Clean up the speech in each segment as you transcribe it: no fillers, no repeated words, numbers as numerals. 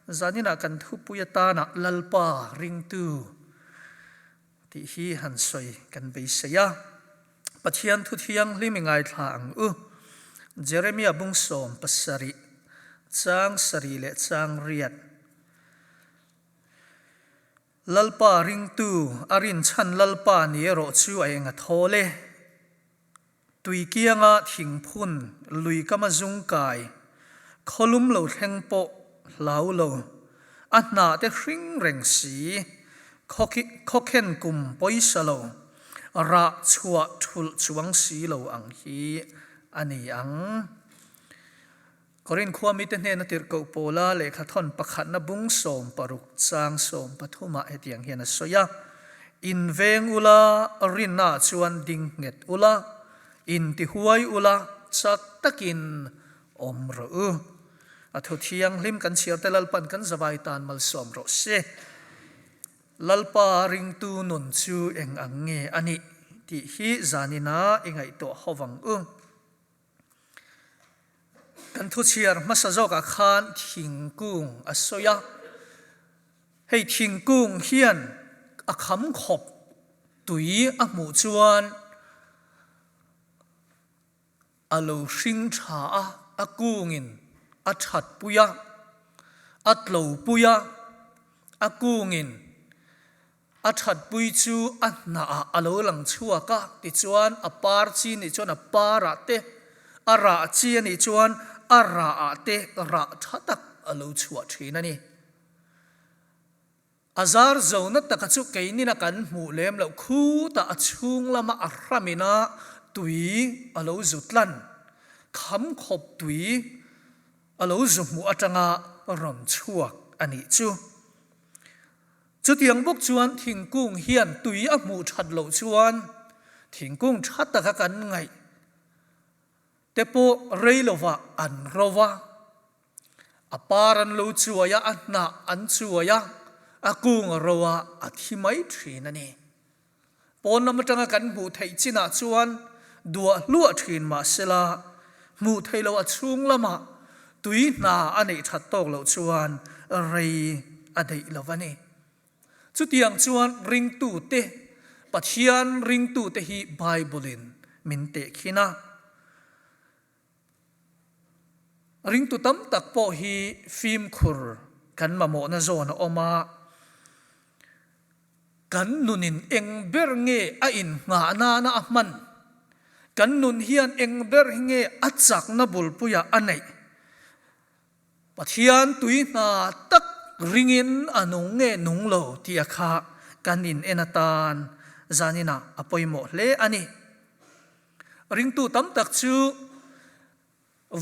Zaninah kan thupui atana Lalpa ringtu tih hi han sawi kan beisei a. Pathian thu thianghlim i ngaithla ang u. Jeremia bung 70, chang sarih leh chang riat. Lalpa ringtu a rinchhan Lalpa ni erawh chu a eng a thawl e. Tui kianga thingphun lui kama zung kai, khawlum lo thleng pawh hlau lo, a hnah te hring reng si, khawkhen kum pawisa lo, rah chhuah thulh chuang si lo ang hi a ni ang. Korin khua mite hnena tirhkoh Paula lehkha thawn pakhatna bung 16 chang 13 ah hetiang hian a sawi a, In veng ula, rinna ah chuan ding nghet ula, in ti huai ula, chak takin awm rawh u. A thu thianghlim kan chhiar te Lalpan kan zavai tan malsawm rawh se. Lalpa ringtu nun chu eng ang nge a nih tih hi zaninah i ngaihtuah ho vang u. Kan thuchhiar hmasa zawkah khan thingkung a sawi a, hei thingkung hian a kham khawp tui a hmuh chuan a lo hring tha a, a kungin a that pui a, a tlo pui a, a kungin A thatpui chu a hnah ah a lo lang chhuak a, tichuan a par chi nih chuan a par ah te, a rah chi a nih chuan a rah ah te rah tha tak a lo chhuah thin a ni. A zar zo na taka chu keinin a kan hmuh lem loh khutah a chhung lama a hramin a tui a lo zu tlan, kham khawp tui a lo zu hmuh atanga rawn chhuak a nih chu. Chutiang bawk chuan thingkung hian tui a hmuh that loh chuan thingkung tha taka kan ngaih te pawh rei lovah an ro va, a par an lo chuai a, a hnah an chuai a, a kung a ro a, a thi mai thin a ni. Pawn lam atanga kan hmuh theih chinah chuan duah hluah thin mahsela hmuh theih loh a chhung lamah tui hna a neih that tawk loh chuan rei a deih lo a ni. Chutiang chuan ringtute, Pathian ringtute hi Bible-in min tehkhin a. Ringtu tam tak pawh hi fimkhur kan mamawhna zawn a awm a, kan nunin eng ber nge a innghah nana a hman? Kan nun hian eng ber hi nge a chakna bulpuiah a neih? Pathian tui hna tak ringin a nung nge nung lo tih a kha kan in en atan zaninah a pawimawh hle a ni. Ringtu tam tak chu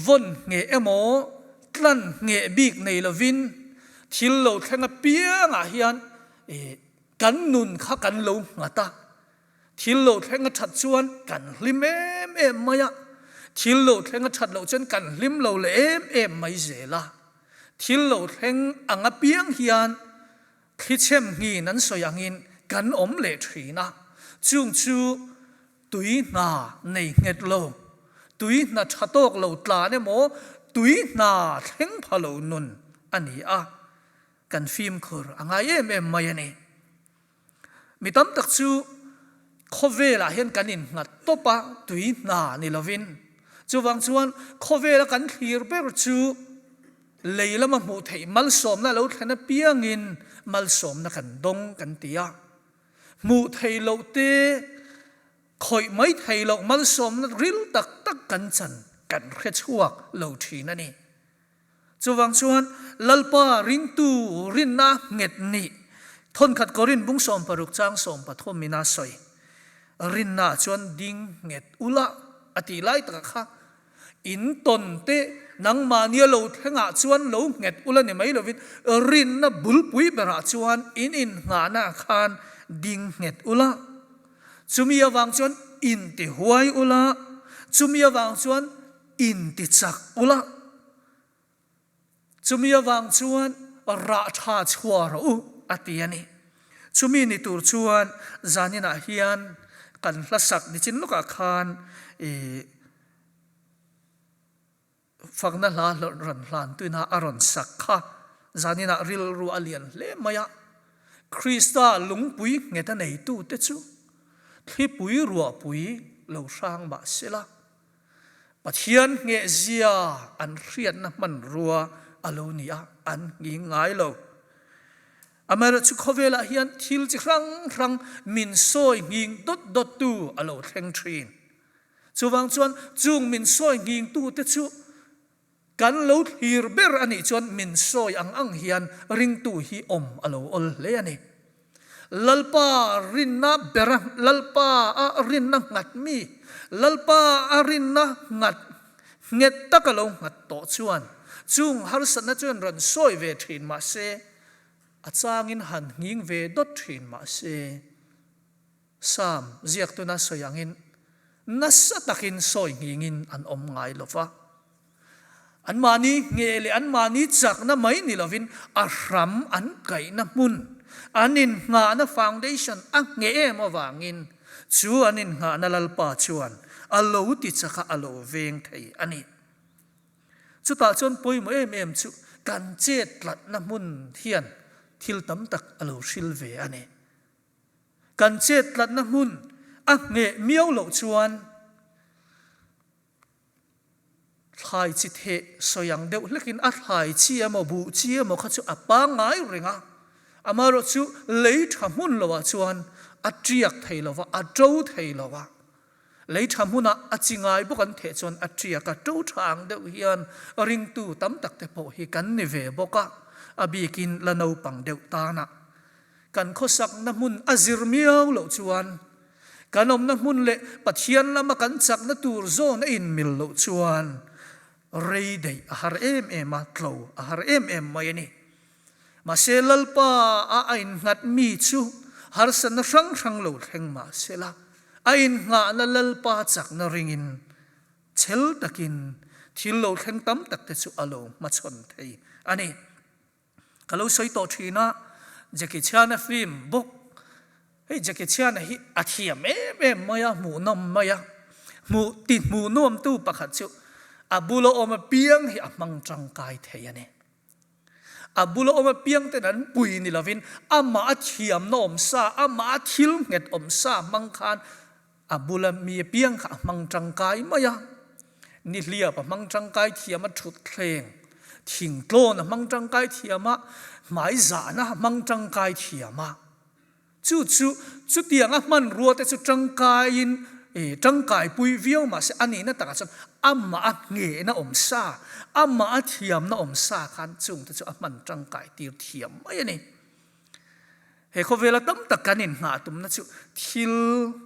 vawn ngheh emaw tlan ngheh bik nei lovin thil lo thleng apiangah hian kan nun kha kan lo nghat a, thil lo thleng a that chuan kan hlim em em mai a, thil lo thleng a that loh chuan kan hlim lo leh em em mai zel a. Thil lo thleng ang apiang hian thlichhem nghin an sawi angin kan awm leh thin a, chung chu Tui hna nei nghet lo, tui hna tha tawk lo tlan emaw, tui hna thleng pha lo nun a ni a, kan fimkhur a ngai em em mai a ni. Mi tam tak chu khawvelah hian kan innghat tawp a, tui hna ni lovin. Chuvang chuan khawvela kan thlir ber chu lei lama hmuh theih malsawmna lo thlen apiangin malsawmna kan dawng kan ti a. Hmuh theih loh te, khawih mai theih loh malsawmna ril tak tak kan chan kan hre chhuak lo thin a ni. Chuvang chuan Lalpa ringtu rinna nghet nih thawnkhat Korin bung 60 chang 13 in a sawi. Rinna chuan ding nghet ula a tih lai takah kha In tawn te nangmahnia lo thlengah chuan lo nghet ula ni mai lovin rinna bulpui berah chuan in inngahnaah khan ding nghet ula. Chumi avang chuan inti huai ula, chumi avang chuan inti chak ula. Chumi avang chuan rah tha chhuah rawh u a ti a ni. Chumi ni tur chuan zaninah hian kan hlasak nichin lawkah khan i fakna hla rawn hlan tuina a rawn sak kha. Zaninah rilru a lian hle mai a, Krista lungpui nghet a neitute chu thlipui ruahpui lo hrang mah sela, Pathian nghehzia an hriatna hmanrua a lo ni a, an nghing ngai lo. Amaherawhchu khawvelah hian thil chi hrang hrang min sawi nghing dawt dawttu a lo thleng thin. Chuvang chuan chung min sawi nghingtute chu Kan lo thlir ber a nih chuan min sawi ang ang hian ringtu hi awm a lo awl hle a ni. Lalpa rinna bera Lalpa a rinna nghat mi, Lalpa a rinna nghat nghet taka lo nghat tawh chuan chung harsatna chuan rawn sawi ve thin mah se, a changin han nghing ve dawt thin mah se, Psalm ziaktuna sawi angin nasa takin sawi nghingin an awm ngai lo va. Anmahni ngheh leh anmahni chakna mai ni lovin a hram an kaihna hmun, an innghahna foundation a ngheh em avangin chu an innghahna Lalpa chuan a lo ti chak a, a lo veng thei a ni. Chutah chuan pawimawh em em chu kan chet tlatna hmun hian thil tam tak a lo hril ve a ni. Kan chet tlatna hmun a ngheh miau loh chuan thlai chi theh sawi ang deuh hlekin a thlai chi emaw buh chi emaw kha chu a pangngai reng a, amaherawhchu lei tha hmun loah chuan a tiak thei lo va, a to thei lo va. Lei tha hmunah a chi ngai bawk an theh chuan a tiak a, to tha ang deuh hian ringtu tam tak te pawh hi kan ni ve bawk a, a bikin la naupang deuh tanah. Kan khawsakna hmun a zir miau loh chuan, kan awmna hmun leh Pathian lama kan chakna tur zawn a inmil loh chuan rei daih a har em em a, tlo a har em em mai a ni. Mahse Lalpa a a innghat mi chu harsatna hrang hrang lo thleng mah sela, a innghahna Lalpa chakna ringin chhel takin thil lo thleng tam tak te chu a lo hmachhawn thei a ni. Ka lo sawi tawh thin a, Jackie Chan-a film bawk, hei Jackie Chan-a hi a thiam em em mai a, hmuhnawm mai a, hmuh ti hmuhnuamtu pakhat chu a bula awm apiang hi a hmang tangkai thei a ni. A bula awm apiang ten an pui ni lovin amah a thiamna awm sa, amah a thil nghet awm sa hmang khan A bula mi apiang kha a hmang tangkai mai a, nihliap a hmang tangkai thiam a, thutthleng thingtlawn a hmang tangkai thiam a, hmaizahna a hmang tangkai thiam a. Chu chu chutiang a hmanrua te chu tangkaiin tangkaipui viau mahse a nihna takah chuan amah a nghehna awm sa, amah a thiamna awm sa khan chungte chu a hman tangkai tir thiam mai a ni. He khawvela tam tak kan inngah tumna chu thil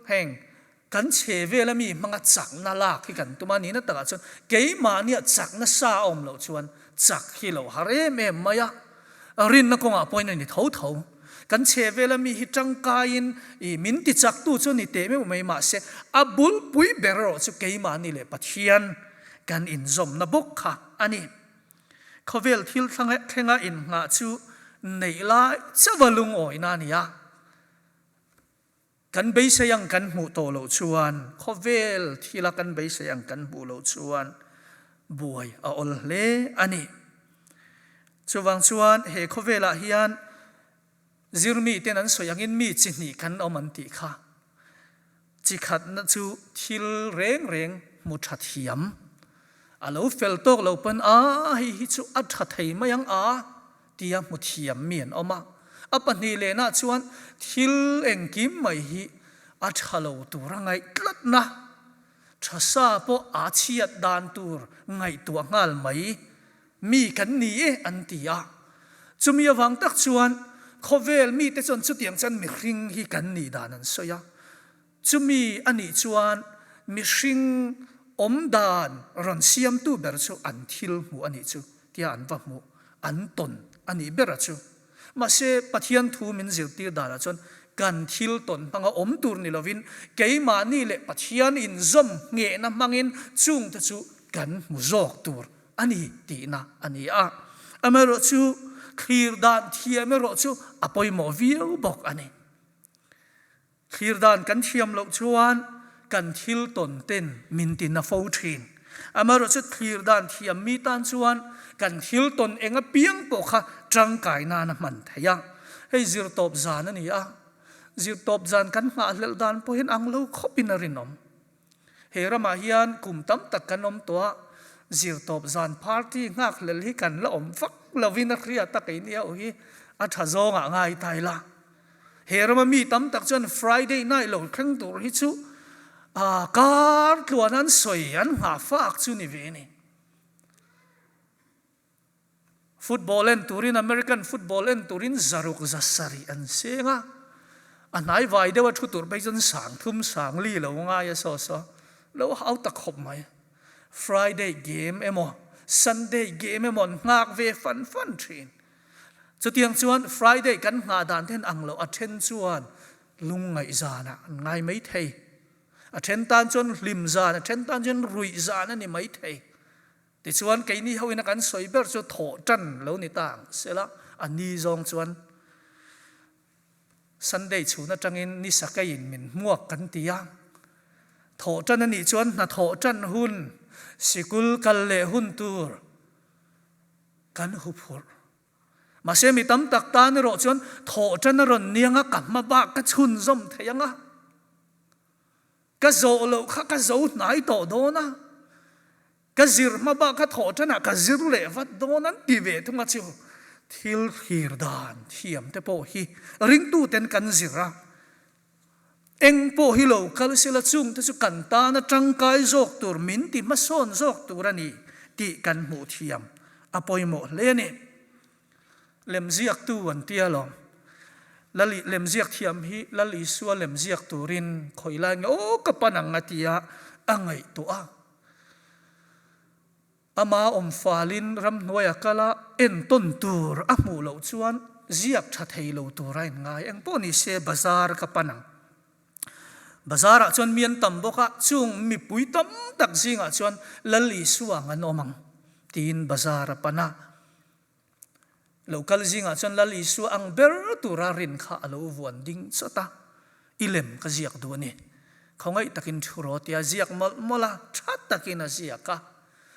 heng kan chhe vela mi hmanga chakna lak hi kan tum a, nihna takah chuan keimahnia chakna sa a awm loh chuan chak hi lo har em em mai a, rinna kawngah pawhin a ni tho tho. Kan chhe vela mi hi tangkaiin i min ti chaktu chu ni teh meuh mai mahse a bulpui ber erawh chu keimahni leh Pathian kan inzawmna bawk kha a ni. Khawvel thil thlenga innghah chu neih lai chauha lungawina a ni a. Kan beisei ang kan hmuh tawh loh chuan, khawvel thila kan beisei ang kan hmuh loh chuan buai a awl hle a ni. Chuvang chuan he khawvelah hian zirmiten an sawi angin mi chi hnih kan awm an tih kha. Chi khatna chu thil reng reng hmu tha thiam, a lo fel tawk lo pawn a hei hi chu a tha thei mai ang a tia hmu thiam mi an awm a. A pahnih lehnah chuan thil engkim mai hi a tha lo tur a ngaih tlatna, tha sa pawh a chhiat dan tur ngaihtuah nghal mai mi kan ni e an ti a. Chumi avang tak chuan khawvel mite chuan chutiang chuan mihring hi kan nih dan an sawi a. Chumi a nih chuan mihring awm dan rawn siamtu ber chu an thil hmuh a nih chu tia an va hmuh, an tawn a nih ber a chu. Mahse Pathian thu min zirtir danah chuan kan thil tawn hmanga awm tur ni lovin keimahni leh Pathian inzawm nghehna hmangin chungte chu kan hmu zawk tur a ni tihna a ni a. Amaherawhchu thlir dan thiam erawh chu a pawimawh viau bawk a ni. Thlir dan kan thiam loh chuan kan thil tawn ten min ti na fo thin. Amaherawhchu thlir dan thiam mi tan chuan kan thil tawn eng apiang pawh kha tangkai nan a hman theih a. Hei zirtawp zan a ni a, zirtawp zan kan nghahhlelh dan pawh hian ang lo khawpin a rinawm. He ramah hian kum tam tak kan awm tawh a, zirtawp zan party nghakhlel hi kan la awm vak lovin a hriat a, keini ho hi a tha zawngah ngai ta ila. He rama mi tam tak chuan Friday night lo thleng tur hi chu kar tluan an sawi an nghah fak chu ni ve a ni. Football en turin American football en turin zaruk zasarih an seng a, a hnai vai deuh a thu tur phei chuan sangthum sangli lo ngai a saw saw lo hau ta khawp mai. Friday game emaw Sunday game emaw an nghak ve fan fan thin. Chutiang chuan Friday kan nghah dan te hian ang loh a then chuan lungngaih zanah an ngai mai thei. A then tan chuan hlim zan, a then tan chuan ruih zan a ni mai thei. Tichuan keini ho ina kan sawi ber chu thawh tan lo ni ta ang sela, a ni zawng chuan Sunday chhun atangin ni sakeiin min hmuak kan ti a. Thawh tan a nih chuan hna thawh tan hun, sikul kal leh hun tur kan huphurh. Mahse mi tam tak tan erawh chuan thawh tan a rawn niang a, ka hma bak ka chhunzawm thei ang a. Ka zawh loh kha ka zo hnai tawh dawn a, ka zir hma bak kha thawh ṭanah ka zir leh vat dawn an ti ve thung a chu. Thil thlir dan thiam te pawh hi ringtuten kan zir a, eng pawh hi lo kal sela chung te chu kan tana ṭangkai zawk tur, min ti hmasawn zawk tur a ni tih kan hmuh thiam a pawimawh hle a ni. Lemziaktu an ti alawm. Lal lemziak thiam hi Lal Isua lemziak turin khawi lai nge aw ka pan ang a ti a, a ngaihtuah a. Ama awm falin ramhnuai a kal a, entawn tur a hmuh loh chuan ziak tha thei lo tur a inngai. Engpawh ni se bazar ka pan ang. Bazarah chuan mi an tam bawk a, chung mipui tam tak zingah chuan Lal Isua ang an awm ang tiin bazar a pan a. Lo kal zingah chuan Lal Isua ang ber tura rin kha a lo vuan ding chawt a, I lem ka ziak duh a ni. Khawngaih takin thu rawh tia ziak mawlh mawlh a, tha takin a ziak a.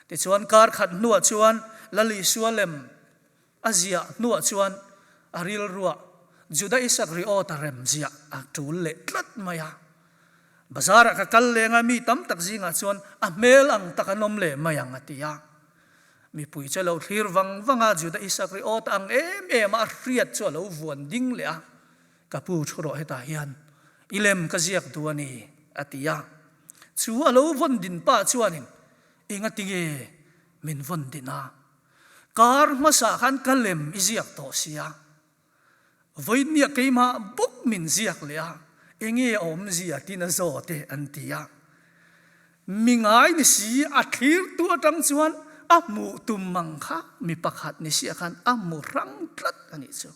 Tichuan kar khat hnuah chuan Lal Isua lem a ziah hnuah chuan a rilruah Juda Isakriawta rem ziah a tul leh tlat mai a. Bazarah ka kal leng a, mi tam tak zingah chuan a hmel ang tak an awm leh mai ang a ti a. Mipui chu a lo thlir vang vang a, Juda Isakriawta ang em em a a hriat chu a lo vuan ding leh a, Ka pu thu rawh hetah hian i lem ka ziak duh a ni, a ti a. Chu a lo vawn din pah chuanin, Engati nge min vawn din a? Kar hmasa khan ka lem i ziak tawh sia. Vawinia keimah bawk min ziak leh a, enge a awmzia tiin a zawt e an ti a. Mi ngai ni si a thlirtu atang chuan a hmuh tum mang kha mi pakhat ni siah khan a hmu hrang tlat a nih chu.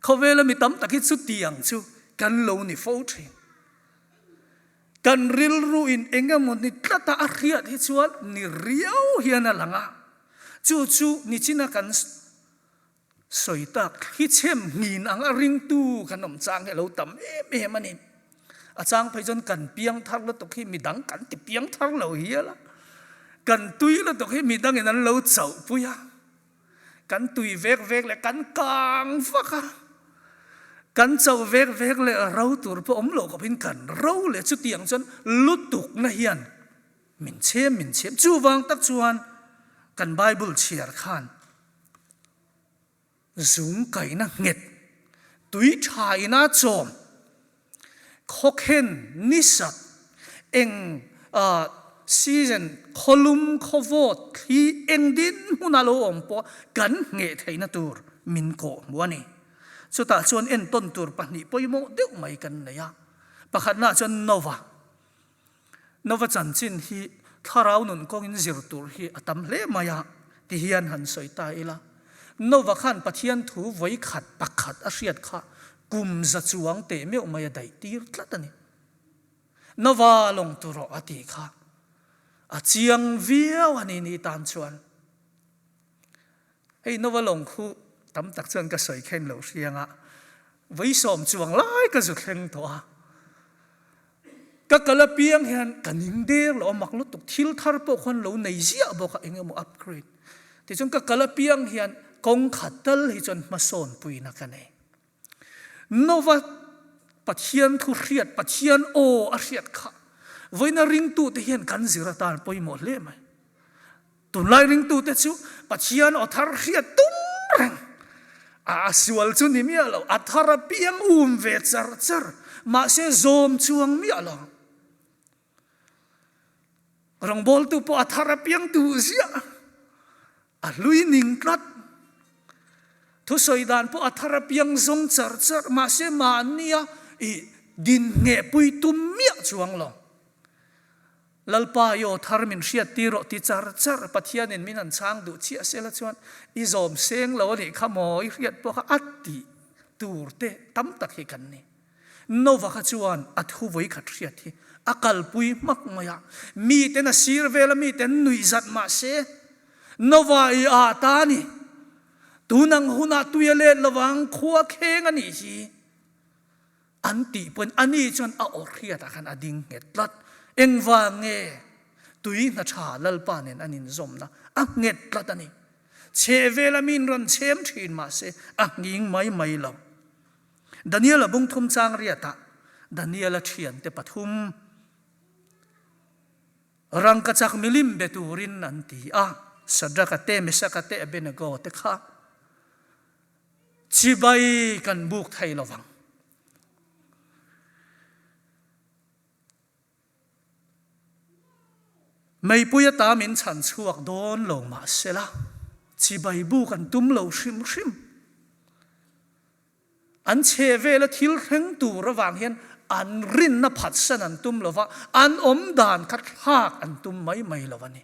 Khawvela mi tam tak hi chutiang chu kan lo ni fo thin. Kan rilru in engemaw ni tlata a hriat hi chuan ni riau hian a lang a, chu chu nichina kan Sawi tak hi chhem nghin ang a ringtu kan awm chang hi a lo tam em em a ni. A chang phei chuan kan piang thar lutuk hi midang kan ti piang thar lo hial a, kan tui lutuk hi midangin an lo chauh pui a, kan tui vek vek leh kan kang vak a, kan chauh vek vek leh ro tur pawh awm loh khawpin kan ro leh chutiang chuan lutukna hian min chhem min chhem. Chuvang tak chuan kan Bible chhiar khan Zung kaihna nghet, tui tha ina chawm, khawkhen, nisat, eng season, khawlum, khawvawt, thli, eng dinhmun a lo awm pawh kan ngheh theihna tur min kawh hmu a ni. Chutah chuan entawn tur pahnih pawimawh deuh mai kan nei a. Pakhatnaah chuan Nova. Nova chanchin hi thlarau nun kawngin zir tur hi a tam hle mai a, ti hian han sawi ta ila. Nova khan Pathian thu vawi khat pakhat a hriat kha kum za chuang teh meuh mai a daih tir tlat a ni. Nova lawng tu rawh a tih kha a chiang viau a ni ni tan chuan. Hei Nova lawng khu tam tak chuan ka sawi khen loh hriang a, vawi sawm chuang lai ka zu thleng tawh a. Ka kal apiang hian ka ning der lo a, mak lutuk thil thar pawh khuan lo nei ziah bawk a, eng emaw upgrade. Tichuan ka kal apiang hian kawng khat tal hi chuan hmasawn puina ka nei. Nova Pathian thu hriat, Pathian aw a hriat kha vawiina ringtute hian kan zir atan pawimawh hle mai. Tunlai ringtute chu Pathian aw thar hriat tum reng a sual chu ni miah lo, a thar apiang um ve char char, mahse zawm chuang miah lo. Rawngbawltu pawh a thar apiang duh ziah, a hlui ning tlat. Thusawi dan pawh a thar apiang zawng char char, mahse mahnia i din nghehpui tum miah chuang lo. Lalpa i aw thar min hriat tir rawh ti char char, Pathianin min han chhang duh chiah sela chuan i zawm seng lo a nih kha maw, i hriat pawh kha a tih tur te tam tak hi kan ni. Nova kha chuan a thu vawikhat hriat hi a kalpui hmak mai a, miten a sir vel a miten nuih zat mah se, Nova i a ta a ni, tun ang hunah tui a let lovang khua kheng a nih hi an tih pawn ani chuan a aw hriatah khan a ding nghet tlat. Engvang nge tui hna tha Lalpa nen an inzawmna a nghet tlat a ni. Chhehvel a min rawn chhem thin mah se a nghing mai mai lo. Daniel-a bungthum chang riatah Daniel-a thiante pathum rangkachak milim be turin an ti a, Shadrach-a te, Meshach-a te, Abednego te kha chibai kan buk thei lo vang. Meipui ata min chhan chhuak dawn lo mahsela, chibai buk an tum lo hrim hrim. An chhe vela thil thleng tur avang hian an rinna phatsan an tum lo va, an awm dan kha thlak an tum mai mai lo a ni.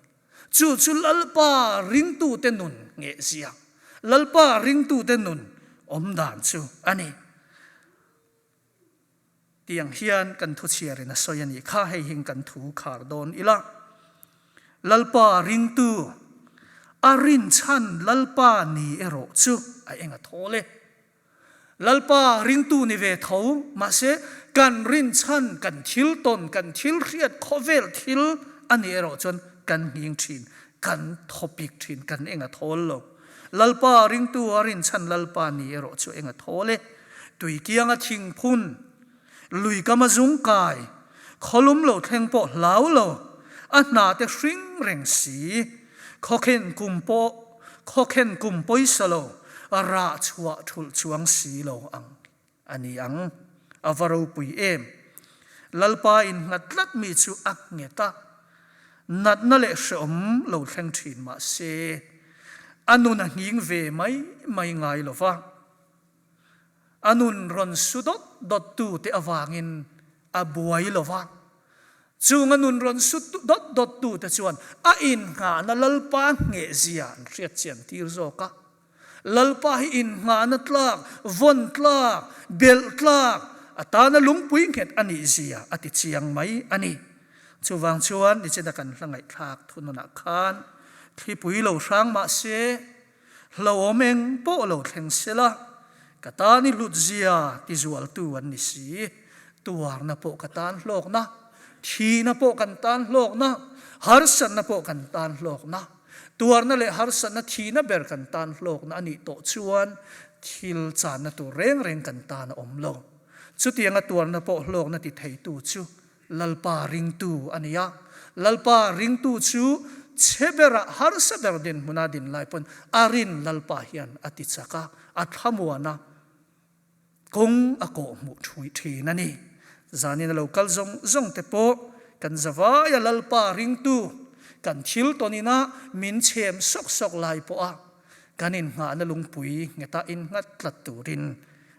Chu chu Lalpa ringtute nun nghehzia, Lalpa ringtute nun awm dan chu a ni. Tiang hian kan thu chhiarin a sawi a nih kha, hei hing kan thu khar dawn ila. Lalpa ringtu, a rinchhan Lalpa ni erawh chu a eng a thawl e. Lalpa ringtu ni ve tho, mahse kan rinchhan, kan thil tawn, kan thil hriat khawvel thil a nih erawh chuan kan nghing thin, kan thawpik thin, kan eng a thawl lo. Lalpa ringtu a rinchhan Lalpa ni erawh chu eng a thawl e. Tui kianga thing phun, lui kama zung kai, khawlum lo thleng pawh hlau lo, a hna te hring reng si, khawkhen kum pawh khawkhen kum pawisa lo, rah chhuah thulh chuang si lo ang a ni ang. A va ropui em! Lalpa in nghat tlat mi chu a nghet a, natna leh hrehawm lo thleng thin mah se, a nun a nghing ve mai mai ngai lo va. A nun rawn su dawt dawt tu te avangin a buai lo va. Chung a nun rawn su dawt dawt tu te chuan a innghahna Lalpa nghehzia an hriatchian tir zawk a. Lalpa hi innghahna tlak, vawn tlak, belh tlak, a tana lungpui nghet a nih zia a ti chiang mai a ni. Chuvang chuan nichina kan hla ngaihthlak thununah khan thlipui lo hrang mah se, hlauhawm eng pawh lo thleng sela, ka tan i hlut zia ti zualtu an ni si. Tuarna pawh ka tan hlawkna, thihna pawh kan tan hlawkna, harsatna pawh kan tan hlawkna. Tuarna leh harsatna thihna ber kan tan hlawkna a nih tawh chuan thil channa tur reng reng kan tan a awm lo. Chutianga tuarna pawh hlawkna ti theitu chu Lalpa ringtu a ni a. Lalpa ringtu chu chhe berah harsa ber dinhmuna din lai pawn a rin Lalpa hian a ti chak a, a thlamuan a. Kawng a kawh hmuh thui thin a ni. Zanin a lo kal zawng zawng te pawh kan zavaia Lalpa ringtu kan thil tawn ina min chhem sawk sawk lai pawha kan innghahna lungpui ngheta innghat tlat turin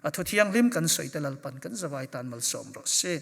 a thu thianghlim kan sawi te Lalpan kan zavai tan malsawm rawh se.